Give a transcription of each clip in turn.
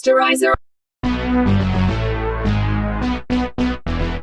Posterizer.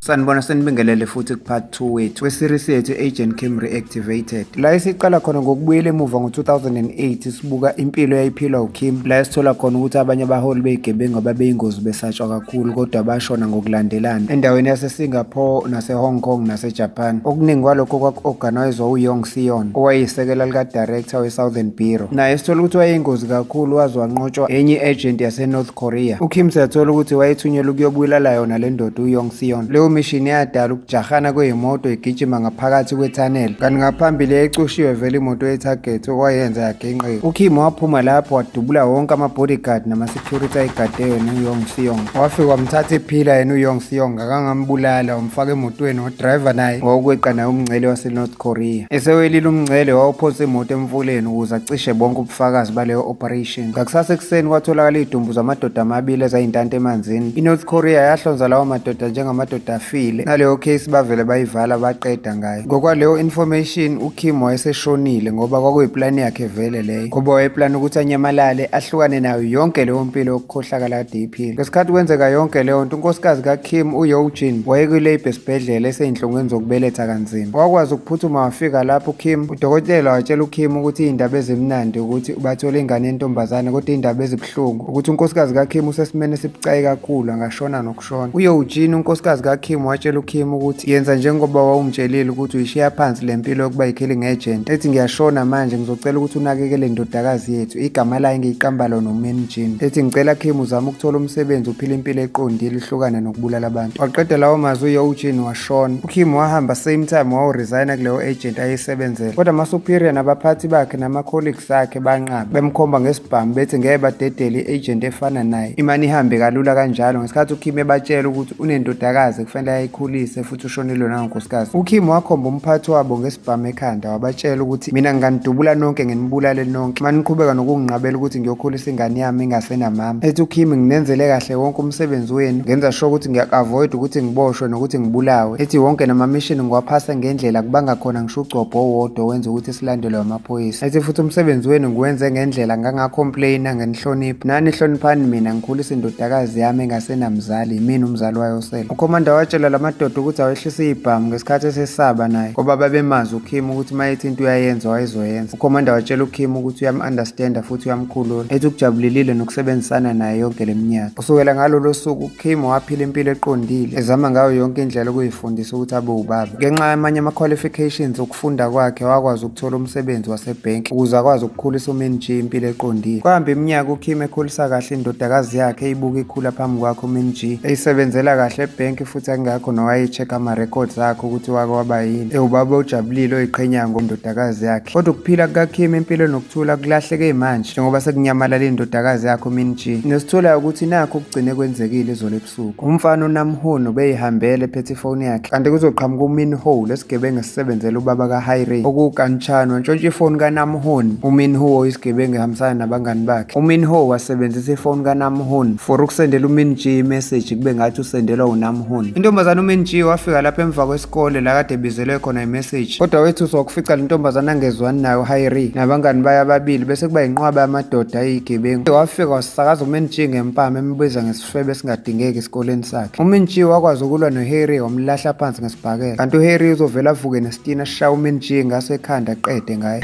Sanibona, senibingelele futhi ku-part 2 wethu we-series yethu Agent Kim Reactivated. La esiqala khona ngokubuyela emuva ngo-2008, sibuka impilo eyayiphilwa uKim, la esithola khona ukuthi abanye abaholi bey'gebengu ababeyingozi besatshwa kakhulu kodwa bashona ngokulandelana endaweni yase-Singapore nase-Hong Kong nase-Japan. Okuningi kwalokho kwaku-organizwa uYong Sion, owayeyisekela lika-director we-Southern Bureau. Naye sithola ukuthi wayeyingozi kakhulu, waze wanqotshwa enye i-agent yase-North Korea. UKim siyathola ukuthi wayethunyelwe ukuyobulala yona le ndoda uYong Sion. Leyo mission yadala ukujahana kweyimoto igijima ngaphakathi kwethanela, kanti ngaphambili yayicushiwe vele imoto ye-target, okwayenza yagenqeka. UKim waphuma lapho wadubula wonke ama-bodyguard nama-security ayigade yena uYong Sion. Wafika wamthatha ephila yena uYong Sion, akangambulala, wamfaka emotweni, wadrayiva naye wawukweqa naye umngcele wase-North Korea. Esewelile umngcele, wawuphonsa imoto emfuleni ukuze acishe bonke ubufakazi baleyo operation. Ngakusasa ekuseni kwatholakala izidumbu zamadoda amabili ezayintanta emanzini. I-North Korea yahlonza lawo madoda njengamadoda afile, naleyo case bavele bayivala, baqeda ngayo. Ngokwaleyo information, uKim wayeseshonile, ngoba kwakuyiplani yakhe vele leyo, ngoba wayeplana ukuthi anyamalale, ahlukane nayo yonke leyo mpilo yokukhohlakala kade iphila. Ngesikhathi kwenzeka yonke leyo nto, unkosikazi kaKim uYeojin wayekwi-labour esibhedlela eseyinhlungwini zokubeletha kanzima. Wakwazi ukuphuthuma wafika lapho uKim. Udokotela watshela uKim ukuthi iy'ndaba ezimnandi ukuthi bathole ingane yentombazane, kodwa iy'ndaba ezibuhlungu ukuthi unkosikazi kaKim usesimeni esibucayi kakhulu, angashona nokushona. UYeojin, unkosikazi kaKim, watshela uKim ukuthi yenza njengoba wawungitshelile ukuthi uyishiya phansi le mpilo yokuba i-killing agent. Ethi ngiyashona manje, ngizocela ukuthi unakekele indodakazi yethu, igama layo engiyiqamba lona uMin Jin. Ethi ngicela Kim uzame ukuthola umsebenzi, uphile impilo eqondile, uhlukane nokubulala abantu. Waqeda lawo mazwi uYeojin, washona. UKim wahamba same time, wawu-resigna kuleyo agent ayisebenzela, kodwa ama-superior nabaphathi bakhe nama-colleagues akhe banqaba, bemkhomba ngesibhamu, bethi ngeke badedele i-agent efana naye imane ihambe kalula kanjalo, ngesikhathi uKim ebatshela ukuthi unendodakazi ekufanele ayikhulise futhi ushonelwe nangonkosikazi. UKim wakhomba umphathi wabo ngesibhamu ekhanda, wabatshela ukuthi mina nginganidubula nonke, nginibulale nonke uma niqhubeka nokunginqabela ukuthi ngiyokhulisa ingane yami ingasenamama. Ethi uKim nginenzele kahle wonke umsebenzi wenu, ngenza sure ukuthi ngiyak-avoid ukuthi ngiboshwe nokuthi ngibulawe. Ethi wonke nama-mission ngiwaphasa ngendlela, kubanga khona ngisho ugcobho owodwa owenza ukuthi silandelwe amaphoyisa. Ethi futhi umsebenzi wenu ngiwenze ngendlela, ngangacomplaina, ngenihlonipha, nani hloniphani mina, ngikhulisa indodakazi yami engasenamzali, yimina umzali wayo osele. Ukhomanda watshela la madoda ukuthi awehlise ibhamu ngesikhathi esesaba naye, ngoba babemazi uKim ukuthi uma ethi into uyayenza, wayezoyenza. Ukhomanda watshela uKim ukuthi uyam-understanda futhi uyamkhulula. Ethi ukujabulelile nokusebenzisana naye yonke le minyaka. Kusukela ngalolo suku uKim waphila impilo eqondile, ezama ngayo yonke indlela ukuyifundisa ukuthi abe ubaba. Ngenxa yamanye ama-qualifications okufunda kwakhe, wakwazi ukuthola umsebenzi wasebhenki ukuze akwazi ukukhulisa uMin Ji impilo eqondile. Kwahamba iminyaka uKim ekhulisa kahle indodakazi yakhe, eyibuka ikhula phambi kwakhe uMin Ji, eyisebenzela kahle ebhenki futhi akungakho nowayecheck ama-records akhe ukuthi wake waba yini. Ewubaba ojabulile oyiqhenyayo ngondodakazi yakhe. Kodwa ukuphila kukaKim impilo enokuthula kulahleke manje njengoba sekunyamalala indodakazi yakhe uMin Ji. Nesitholayo ukuthi nakho okugcine kwenzekile izolo ebusuku. Umfana uNamhun ubeyihambele ephethe ifoni yakhe, kanti kuzoqhamuka uMin Ho, lesigebengu esisebenzela ubaba kaHairi okukanchan, wantshontsha ifoni kaNamhun. UMin Ho oyisigebengu ehambisana nabangani bakhe. UMin Ho wasebenzisa ifoni kaNamhun for ukusendela uMin Ji imessage, kube ngathi usendelwa uNamhun. Intombazane uMin Ji wafika lapha emva kwesikole la kade ebizelwe khona imessage, kodwa wethuswa ukufica le ntombazane angezwani nayo uHairi nabangani bayo ababili, bese kuba yinqwaba yamadoda ayigebengu. Wafika wasakaza uMin Ji ngempama, embiza ngesifebe esingadingeki esikoleni sakhe. UMin Ji wakwazi ukulwa noHarry, wamlahla phansi ngesibhakela, kanti uHarry uzovela avuke nesitina, ashaye uMin Ji ngaso ekhanda, aqede ngaye.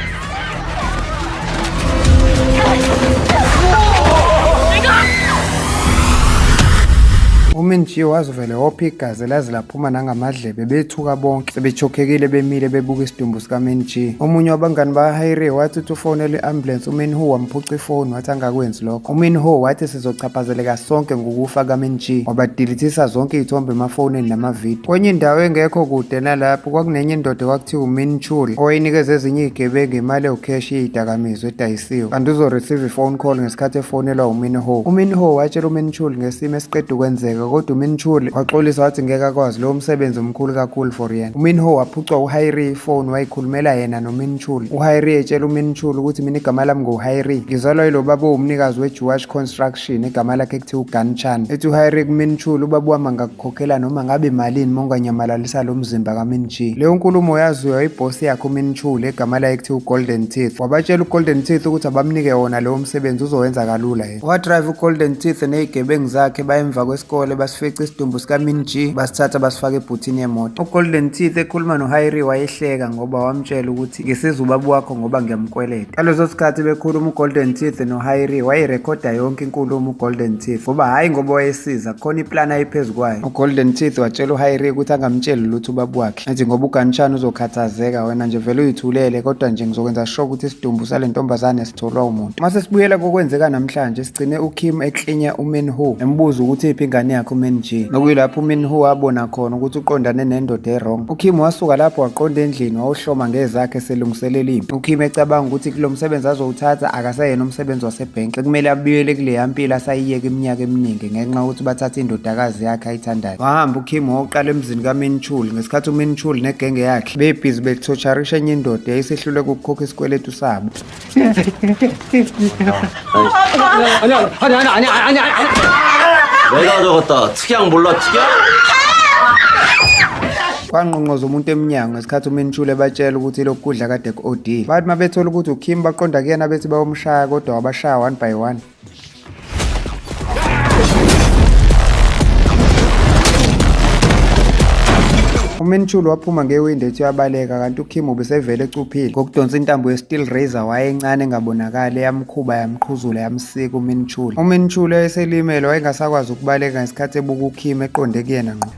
UMin Ji wazivele wopha igazi laze laphuma nangamadlebe, bethuka bonke sebechokhekile bemile bebuka isidumbu sikaMin Ji. Omunye wabangani bakaHarry wathi uthi ufonela i-ambulance, uMin Ho wamphuca ifoni, wathi angakwenzi lokho. UMin Ho wathi sizochaphazeleka sonke ngokufa kaMin Ji, wabadilithisa zonke iy'thombe emafonini namavidiyo. Kwenye indawo engekho kude nalapho kwakunenye indoda ekwakuthiwa uMin Chul, owayenikeza ezinye iy'gebengu imali ewukheshi yey'dakamizwa edayisiwe, kanti uzoreceive i-phone call ngesikhathi efonelwa uMin Ho. UMin Ho watshela uMin Chul ngesimo esiqeda ukwenzeka. kwenzeka, kodwa uMinchul waxolisa wathi ngeke akwazi, lowo msebenzi omkhulu kakhulu for yena. UMinho waphucwa uHairi ifoni, wayikhulumela yena noMinchul. UHairi etshela uMinchul ukuthi mina igama lami nguHairi, ngizalwa yilo baba owumnikazi weJewish Construction, igama lakhe kuthiwa uGanchan. Ethi uHairi kuMinchul, ubaba wami angakukhokhela noma ngabe malini uma unganyamalalisa lo mzimba kaMinji. Leyo nkulumo yaziwa ibhosi yakhe uMinchul, egama laye kuthiwa uGolden Teeth. Wabatshela uGolden Teeth ukuthi abamnike wona lowo msebenzi, uzowenza kalula yena. Wadrive uGolden Teeth ney'gebengu zakhe bayemva kwesikole, basifica isidumbu sikaMin G, basithatha basifaka ebhuthini yemoto. UGolden Teeth ekhuluma noHairi wayehleka ngoba wamtshela ukuthi ngisiza ubaba wakho ngoba ngiyamkweleta. Ngaleso sikhathi bekhuluma uGolden Teeth noHairi, wayirekhoda yonke inkulumo uGolden Teeth ngoba hhayi ngoba wayesiza, khona iplani ayiphezu kwayo. UGolden Teeth watshela uHairi ukuthi angamtsheli lutho ubaba wakhe, ethi ngoba uGanshan uzokhathazeka, wena nje vele uyithulele, kodwa nje ngizokwenza sure ukuthi isidumbu sale ntombazane sitholwa umuntu. Mase sibuyela kokwenzeka namhlanje, sigcine uKim eklinya uMin Ho embuza ukuthi iphi ingane yakhe uMin Ji, nokuyilapho uMin Ho abona khona ukuthi uqondane nendoda e-wrong. UKim wasuka lapho waqonda endlini wawuhloma ngezakhe selungiselela impi. UKim ecabanga ukuthi kulo msebenzi azowuthatha akaseyena umsebenzi wasebhenki, sekumele abuyele kuleya mpilo asayiyeka iminyaka eminingi ngenxa yokuthi bathathe indodakazi yakhe ayithandayo. Wahamba uKim wayoqala emzini kaMin Chul ngesikhathi uMin Chul negenge yakhe bebhizi bethotsharisha enye indoda eyayisehluleka ukukhokha isikweletu sabo. 아니 아니 아니 아니 아니 아니. 내가 적었다. 특약 몰라 특약? Kwangqongqoza umuntu emnyango ngesikhathi uMinchule ebatshela ukuthi lokhu kudla kade ku-OD. Bathi uma bethola ukuthi uKim baqonda kuyena bethi bayomshaya, kodwa wabashaya one by one. UMinchul waphuma ngewindi ethi uyabaleka, kanti uKim ubesevele ecuphile ngokudonsa intambo ye-steel razor wayencane engabonakali, eyamkhuba yamqhuzula yamsika uMinchul. UMinchul wayeselimele, wayengasakwazi ukubaleka ngesikhathi ebuka uKim eqonde kuyena ngqo.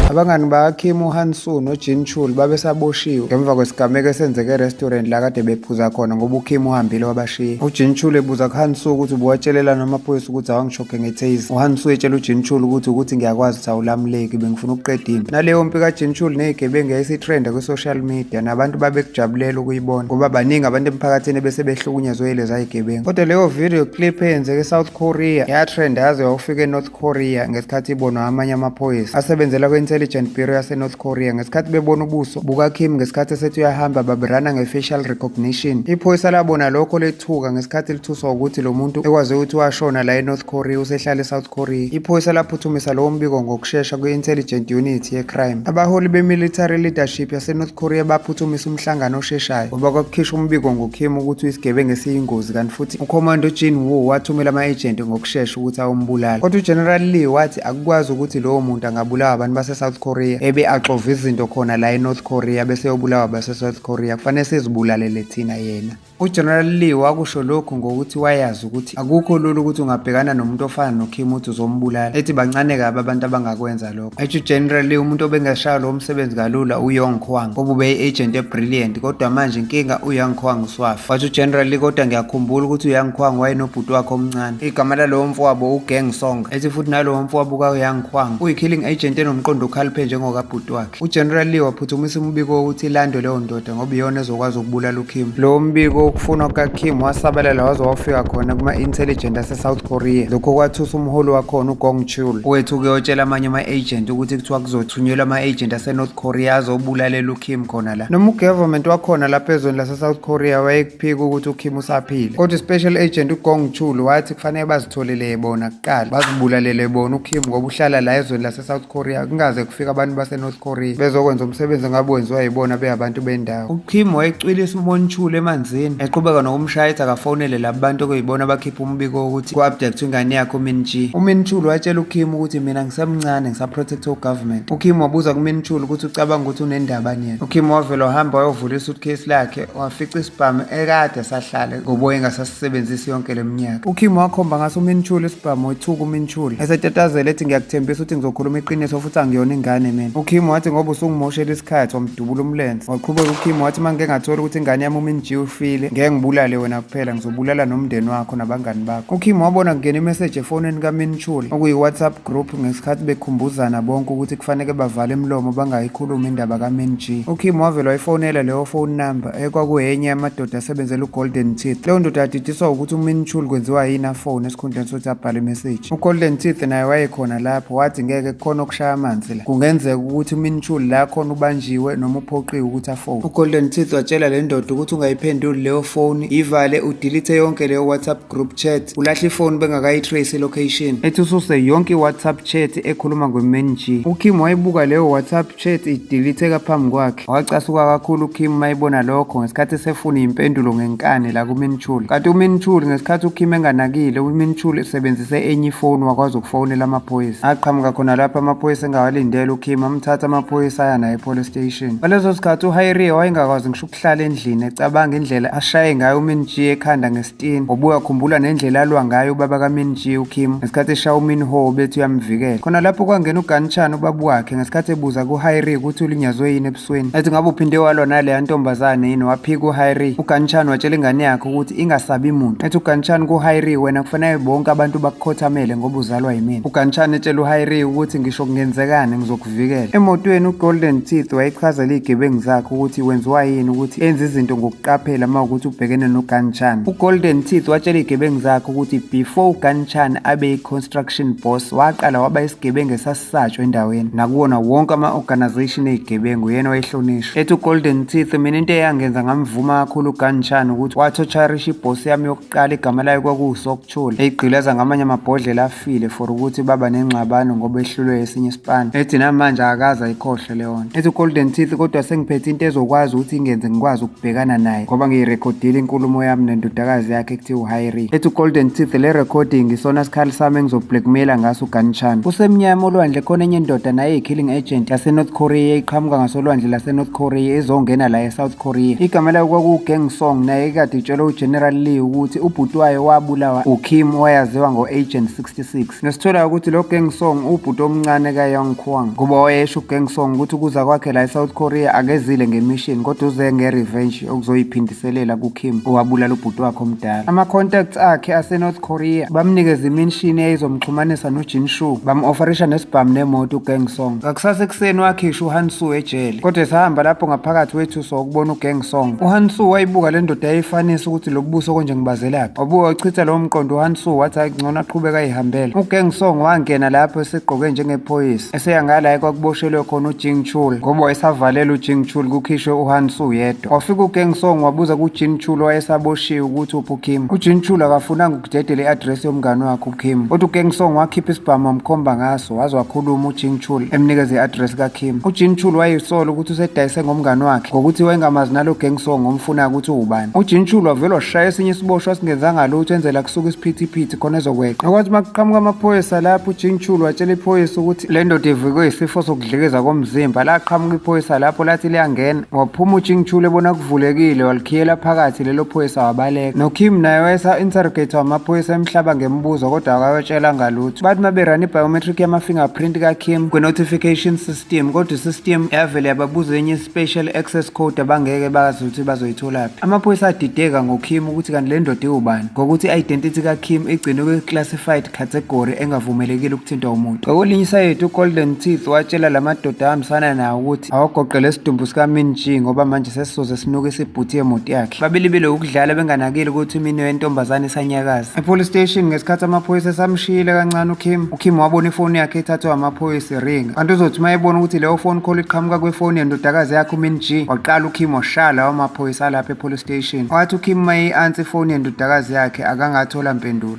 Abangani bakaKim uHansu noJin Chul babesaboshiwe ngemva kwesigameko esenzeke e-restaurant la kade bephuza khona ngoba uKim uhambile wabashiya. UJin Chul ebuza kuHansu ukuthi ubuwatshelelani amaphoyisa ukuthi awangishoke nge-taser. UHansu etshela uJin Chul ukuthi ngiyakwazi ukuthi awulamuleki, bengifuna ukuqeda impi. Naleyo mpi kaJin Chul ney'gebengu yayisitrenda kwi-social media nabantu babekujabulela ukuyibona ngoba baningi abantu emphakathini ebese behlukunyezwe yileza y'gebengu. Kodwa leyo video clip eyenzeke e-South Korea yatrenda yaze yawufika e-North Korea ngesikhathi ibonwa amanye amaphoyisa asebenzela kwi-Intelligent Bureau yase-North Korea ngesikhathi bebona ubuso bukaKim ngesikhathi esethi uyahamba babirana nge-facial recognition. Iphoyisa labona lokho lethuka ngesikhathi lithuswa ukuthi lo muntu ekwazi ukuthi washona la e-North Korea usehlala e-South Korea. Iphoyisa laphuthumisa lowo mbiko ngokushesha kwi-Intelligent Unit ye-Crime. Abaholi be-military leadership yase-North Korea baphuthumisa umhlangano osheshayo ngoba kwakukhishwa umbiko ngoKim ukuthi uyisigebengu esiyingozi, kanti futhi uCommando Jin Woo wathumela ama-agent ngokushesha ukuthi ayombulala. Kodwa uGeneral Lee wathi akukwazi ukuthi lowo muntu angabulawa abantu base-South Korea ebe axova izinto khona la e-North Korea bese eyobulawa base-South Korea, kufanele sizibulalele thina yena. UGeneral Lee wakusho lokhu ngokuthi wayazi ukuthi akukho lula ukuthi ungabhekana nomuntu ofana noKim uthi uzombulala, ethi bancane kabi abantu abangakwenza lokho. Ethi uGeneral Lee umuntu obengashaya lowo msebenzi kalula uYong Kwang ngoba ubeyi-agent e-brilliant, kodwa manje inkinga uYong Kwang uswafa. Wathi uGeneral Lee kodwa ngiyakhumbula ukuthi uYang Kwang wayenobhuti wakhe omncane, igama lalowo mfowabo uGeng Song. Ethi futhi nalowo mfowabo kaYang Kwang uyi-killing agent enomqondo okhaliphe njengokabhuti wakhe. UGeneral Lee waphuthumisa umbiko wokuthi ilandwe leyo ndoda ngoba iyona ezokwazi ukubulala uKim. Lowo mbiko wokufunwa kukaKim wasabalala waze wafika khona kuma-intelligent ase-South Korea. Lokho kwathusa umholi wakhona uGong Chul wethu ukuyotshela amanye ama-agent ukuthi kuthiwa kuzothunyelwa ama-agent ase-North Korea azobulalela uKim khona la. Noma ugovernment wakhona lapha ezweni lase-South Korea wayekuphika ukuthi uKim usaphila, kodwa i-special agent uGong Chul wathi kufanele bazitholele bona kuqala, bazibulalele bona uKim ngoba uhlala la ezweni lase-South Korea, kungaze kufika abantu base-North Korea bezokwenza umsebenzi engabe wenziwa yibona beyabantu bendawo. UKim wayecwilisa uMonchul emanzini eqhubeka nokumshaya ethi akafonele laba bantu okuyibona abakhipha umbiko wokuthi ku-abduct ingane yakhe uMin Ji. UMin Chul watshela uKim ukuthi mina ngisemncane ngisaprotect ugovernment. UKim wabuza kuMin Chul ukuthi ucabanga ukuthi unendaba niyena. UKim wavele wahamba wayovula isuitcase lakhe wafica isibhamu ekade sahlala ngoba wayengasasisebenzisi yonke le minyaka. UKim wakhomba ngaso uMin Chul isibhamu, wethuka uMin Chul esetatazela ethi ngiyakuthembisa ukuthi ngizokhuluma iqiniso futhi angiyona. Angiyona ingane mina. UKim wathi ngoba usungimoshela isikhathi, wamdubula umlenze. Waqhubeka uKim wathi uma ngike ngathola ukuthi ingane yami uMin-ji ufile, ngeke ngibulale wena kuphela, ngizobulala nomndeni wakho nabangani bakho. UKim wabona kungena imeseji efonini kaMin-chul, okuyi-WhatsApp group, ngesikhathi bekhumbuzana bonke ukuthi kufanele bavale imilomo bangayikhulumi indaba kaMin-ji. UKim wavele wayifonela leyo phone number ekwakuyenye yamadoda asebenzela uGolden Teeth. Leyo ndoda yadidiswa ukuthi uMin-chul kwenziwa yini afone esikhundleni sokuthi abhale imeseji. UGolden Teeth naye wayekhona lapho, wathi ngeke kukhona okushaya amanzi la. Kungenzeka ukuthi uMin-chul la khona ubanjiwe noma uphoqiwe ukuthi afone. UGolden Teeth watshela le ndoda ukuthi ungayiphenduli leyo foni, ivale udelete yonke leyo WhatsApp group chat, ulahle ifoni bengakayi-trace i-location. Ethi ususe yonke i-WhatsApp chat ekhuluma ngoMin-ji. UKim wayibuka leyo WhatsApp chat ideliteka phambi kwakhe. Wacasuka kakhulu uKim mayibona lokho ngesikhathi esefuna iy'mpendulo ngenkani la kuMin-chul. Kanti uMin-chul ngesikhathi uKim enganakile, uMin-chul esebenzise enye ifoni wakwazi ukufonela amaphoyisa. Aqhamuka khona lapho amaphoyisa engawalindele uKim, amthatha amaphoyisa aya naye e-police station. Ngaleso sikhathi uHairie wayengakwazi ngisho ukuhlala endlini ecabanga indlela ashaye ngayo uMin-ji ekhanda ngesitini. Wabuye wakhumbula nendlela alwa ngayo ubaba kaMin-ji uKim ngesikhathi eshaya uMin-ho bethi uyamvikela. Khona lapho kwangena uGanchan ubaba wakhe ngesikhathi ebuza kuHairie ukuthi ulinyazwe yini ebusweni. Ethi ngabe uphinde walwa naleya ntombazane yini, waphika uHairie. UGanchan watshela ingane yakhe ukuthi ingasabi muntu. Ethi uGanchan kuHairie, wena kufanele bonke abantu bakukhothamele ngoba uzalwa yimina. UGanchan etshela uHairie ukuthi ngisho kungenzekani ngizokuvikela. Emotweni uGolden Teeth wayechaza iy'gebengu zakhe ukuthi wenziwa yini ukuthi enze izinto ngokuqaphela uma ukuthi ubhekene noGanchan. UGolden Teeth watshela iy'gebengu zakhe ukuthi before uGanchan abe i-construction boss, waqala waba isigebengu esasisatshwa endaweni. Nakuwona wonke ama-organization ey'gebengu yena wayehlonishwa. Ethi uGolden Teeth, mina into eyangenza ngamvuma kakhulu uGanchan ukuthi watho-cherish ibhosi yami yokuqala, igama layo kwakuwuSokchul, eyigqilaza ngamanye amabhodlela afile for ukuthi baba nengxabano ngoba ehlulwe esinye isipani. Ethi namanje akakaze ayikhohlwe leyo nto. Ethi uGolden Teeth, kodwa sengiphethe into ezokwazi ukuthi ingenze ngikwazi ukubhekana naye ngoba ngiyirekhodile inkulumo yami nendodakazi yakhe ekuthiwa uHairi. Ethi uGolden Teeth, le recording isona sikhali sami engizoblackmaila ngaso uGanchan. Kusemnyama olwandle khona enye indoda naye iyi-killing agent yase-North Korea iqhamuka ngasolwandle lase-North Korea izongena la e-South Korea. Igama layo kwakuwuGang Song, naye ekade itshela uGeneral Lee ukuthi ubhuti wayo wabulawa uKim owayaziwa ngo-Agent 66. Nesitholayo ukuthi lo Gang Song ubhuti omncane kaYong Kwang, kuba wayesho uGang Song ukuthi ukuza kwakhe la e-South Korea akezile nge-mission kodwa uze nge-revenge okuzoyiphindiselela kuKim owabulala ubhuti wakhe omdala. Ama-contacts akhe ase-North Korea bamnikeza iminshini eyayizomxhumanisa noJin Shu, bam-ofarisha nesibhamu nemoto uGang Song. Ngakusasa ekuseni wakhishwa uHan Soo ejele, kodwa esahamba lapho ngaphakathi wethuswa ukubona uGang Song. UHan Soo wayibuka le ndoda yayifanisa ukuthi lobu buso konje ngibazelaphi. Wabuye wachitha lowo mqondo uHan Soo wathi hayi ngcono aqhubeke ayihambele. UGang Song wangena lapho esegqoke njengephoyisa, eseya ngala ekwakuboshelwe khona uJing Chul ngoba wayesavalele uJing Chul kukhishwe uHan Soo yedwa. Wafika uGang Song wabuza kuJin Chul owayesaboshiwe ukuthi uphi uKim. UJin Chul akafunanga ukudedela i-address yomngane wakhe uKim. Kodwa uGang Song wakhipha isibhamu wamkhomba ngaso waze wakhuluma uJing Chul emnikeza i-address kaKim. UJin Chul wayeyisola ukuthi usedayise ngomngane wakhe ngokuthi wayengamazi nalo Gang Song omfunayo ukuthi uwubani. UJin Chul wavele washaya esinye isiboshwa singenzanga lutho enzela kusuka isiphithiphithi khona ezokweqa. Okwathi uma kuqhamuka amaphoyisa lapho uJin Chul watshela iphoyisa ukuthi le ndoda ivikwe isifo sokudlikiza komzimba. Laqhamuka iphoyisa lapho lathi liyangena, waphuma uJing Chul ebona kuvulekile walikhiyela phakathi lelo phoyisa wabaleka. NoKim naye wayesa-interrogate amaphoyisa emhlaba ngemibuzo kodwa akawatshelanga lutho. Bathi uma berana i-biometric yama-fingerprint kaKim kwi-notification system, kodwa i-system yavele yababuza enye i-special access code abangeke bazi ukuthi bazoyitholaphi. Amaphoyisa adideka ngoKim ukuthi kanti le ndoda iwubani, ngokuthi i-identity kaKim igcinwe kwi-classified category engavumelekile ukuthintwa umuntu. Ngakwelinye isayidi uGolden Teeth watshela la madoda ahambisana nawo ukuthi awagoqele isidumbu sikaMin Ji ngoba manje sesizoze sinuke isibhuthi yemoto yakhe. Babili ukudlala benganakile ukuthi iminwe yentombazane isanyakaza. E-police station ngesikhathi amaphoyisa esamshiyile kancane uKim, uKim wabona ifoni yakhe ithathwe amaphoyisa iringa. Kanti uzothi uma ebona ukuthi leyo phone call iqhamuka kwifoni yendodakazi yakhe uMin Ji, waqala uKim washaya lawo maphoyisa alapha e-police station. Wathi uKim uma eyi-answer ifoni yendodakazi yakhe akangathola mpendulo.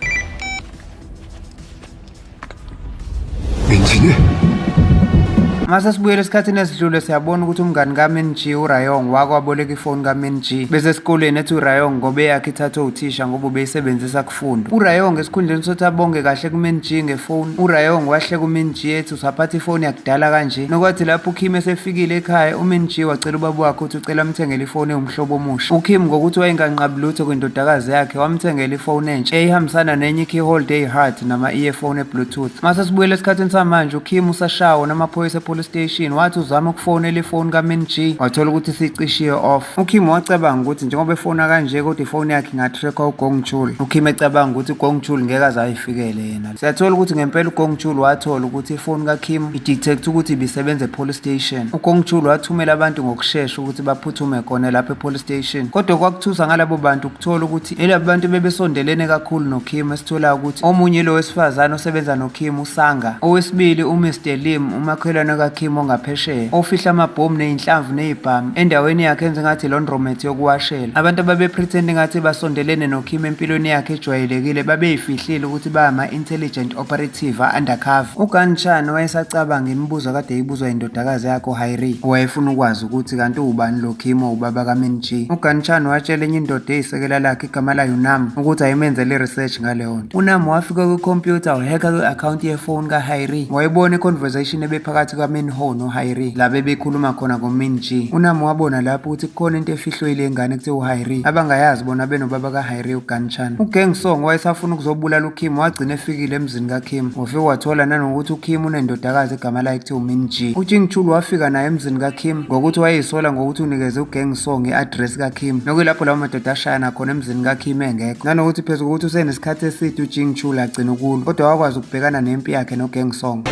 민진이? Mase sibuyele esikhathini esidlule siyabona ukuthi umngani kaMin Ji uRayong wake waboleka ifoni kaMin Ji bese esikoleni ethi uRayong ngoba eyakhe ithathwe uthisha ngoba ubeyisebenzisa kufunda. URayong esikhundleni sokuthi abonge kahle kuMin Ji ngefoni, uRayong wahleka uMin Ji ethi usaphatha ifoni yakudala kanje. Nokwathi lapho uKim esefikile ekhaya uMin Ji wacela ubaba wakhe ukuthi ucela amthengele ifoni ewumhlobo omusha. UKim ngokuthi wayenganqabi lutho kwindodakazi yakhe wamthengela ifoni entsha eyayihambisana nenye i-keyholder eyi-hard nama-earphone e-Bluetooth. Mase sibuyele esikhathini samanje uKim usashawa namaphoyisa. e-police station, wathi uzama ukufonela ifoni kaMin-ji, wathola ukuthi isicishiwe off. UKim wacabanga ukuthi njengoba efona kanje kodwa ifoni yakhe inga-track-wa uGong Chul. UKim ecabanga ukuthi uGong Chul ngeke aze ayifikele yena. Siyathola ukuthi ngempela uGong Chul wathola ukuthi ifoni kaKim i-detect ukuthi ibisebenza e-police station. UGong Chul wathumela abantu ngokushesha ukuthi baphuthume khona lapho e-police station. Kodwa kwakuthusa ngalabo bantu ukuthola ukuthi yilabo bantu bebesondelene kakhulu noKim, esithola ukuthi omunye lo wesifazane osebenza noKim uSanga, owesibili uMr Lim, umakhelwane kaKim ongaphesheya, ofihla amabhomu nezinhlamvu nezibhamu endaweni yakhe enze ngathi laundromat yokuwashela. Abantu ababe-pretend ngathi basondelene noKim empilweni yakhe ejwayelekile babeyifihlile ukuthi bayama-intelligent operative a-undercover. UGan Chan wayesacabanga imibuzo akade eyibuzwa indodakazi yakhe uHairi, owayefuna ukwazi ukuthi kanti uwubani lo Kim owubaba kaMin-ji. UGan Chan watshela enye indoda eyisekela lakhe igama layo uNam ukuthi ayimenzele i-research ngaleyo nto. UNam wafika kwikhompyutha wahekha kwi-akhawunti yefoni kaHairi, wayibona i-conversation ebephakathi kaMin-ho noHairi la bebekhuluma khona ngoMin-ji. UNam wabona lapho ukuthi kukhona into efihlwe ile ngane kuthiwa uHairi abangayazi bona benobaba kaHairi uGan Chan. UGeng Song wayesafuna ukuzobulala uKim, wagcina efikile emzini kaKim, wafike wathola nanokuthi uKim unendodakazi igama layo kuthiwa uMin-ji. UJing Chul wafika naye emzini kaKim ngokuthi wayeyisola ngokuthi unikeze uGeng Song i-address kaKim, nokuyilapho lawo madoda ashayana khona emzini kaKim engekho, nanokuthi phezu kokuthi usenesikhathi eside uJing Chul agcina ukulwa, kodwa wakwazi ukubhekana nempi yakhe noGeng Song.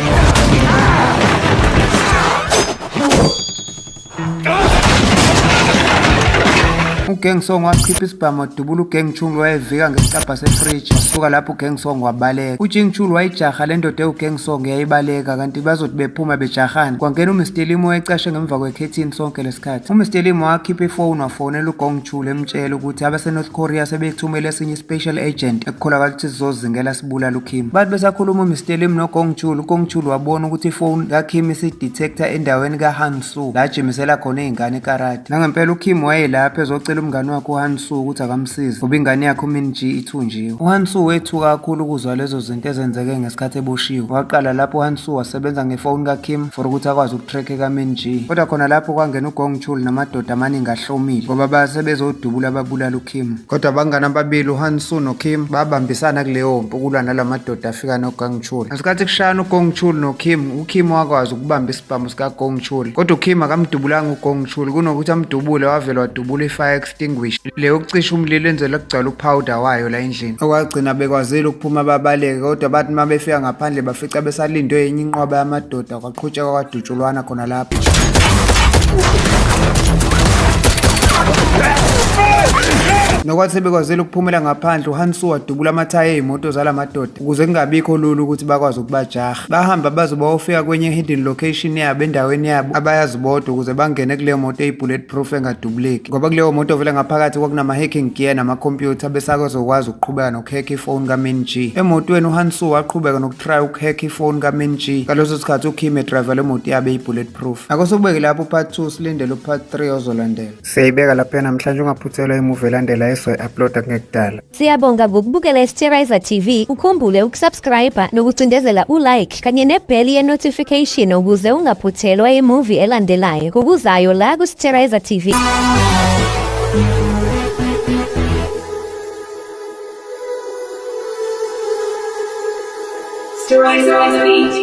UGeng Song wakhipha isibhamu wadubula uGeng Chul wayevika ngesicabha sefriji. Wasuka lapho uGeng Song wabaleka. UJing Chul wayijaha le ndoda ewuGeng Song yayibaleka, kanti bazothi bephuma bejahana kwangena uMr Lim owayecashe ngemva kwekhethini sonke lesikhathi. UMr Lim wakhipha ifoni wafonela uGong Chul emtshela ukuthi abase-North Korea sebethumele esinye i-special agent ekukholakala ukuthi sizozingela sibulala uKim. Bathi besakhuluma uMr Lim noGong Chul, uGong Chul wabona ukuthi ifoni kaKim isi-detector endaweni kaHan Su la ajimisela khona iy'ngane ikarate. Nangempela uKim wayelapho ezocela umngane wakhe uHan Su ukuthi akamsize ngoba ingane yakhe uMin-ji ithunjiwe. UHan Su wethuka kakhulu ukuzwa lezo zinto ezenzeke ngesikhathi eboshiwe. Waqala lapho uHan Su wasebenza ngefoni kaKim for ukuthi akwazi uku-track kaMin-ji. Kodwa khona lapho kwangena uGong Chul namadoda amaningi ahlomile ngoba base bezodubula ababulala uKim. Kodwa abangani ababili uHan Su noKim babambisana kuleyo mpi ukulwa nalamadoda afika noGong Chul. Ngesikhathi kushayana uGong Chul noKim, uKim wakwazi ukubamba isibhamu sikaGong Chul. Kodwa uKim akamdubulanga uGong Chul, kunokuthi amdubule wavele wadubula i-fire extinguisher le yokucisha umlilo enzela kugcwala u-powder wayo la endlini. Okwagcina bekwazile ukuphuma babaleke, kodwa bathi uma befika ngaphandle bafica besalindwe enye inqwaba yamadoda, kwaqhutshekwa kwadutshulwana khona lapho. Nokwathi sebekwazile ukuphumela ngaphandle, uHansu wadubula amathayi ey'moto zala madoda ukuze kungabikho lula ukuthi bakwazi ukubajaha. Bahamba baze bayofika kwenye hidden location yabo endaweni yabo abayazi bodwa ukuze bangene kuleyo moto eyi-bullet proof engadubuleki, ngoba kuleyo moto vele ngaphakathi kwakunama-hacking gear namakhompyutha besakazokwazi ukuqhubeka nokuhekha ifoni kaMin-ji. Emotweni uHansu waqhubeka noku-try ukuhekha ifoni kaMin-ji. Ngaleso sikhathi uKim e-driver le moto yabo eyi-bullet proof. Ake sokubeke lapho u-part 2, silindele u-part 3 ozolandela. Siyayibeka lapha namhlanje, ungaphuthelwa i-movie elandela esoyi-uploada kungekudala. Siyabonga ngokubukela iSterizer TV. Ukhumbule uku-subscribe nokucindezela u-like kanye ne-bell ye-notification ukuze ungaphuthelwa i-movie elandelayo ngokuzayo la ku-Sterizer TV. Sterilizer on the beat.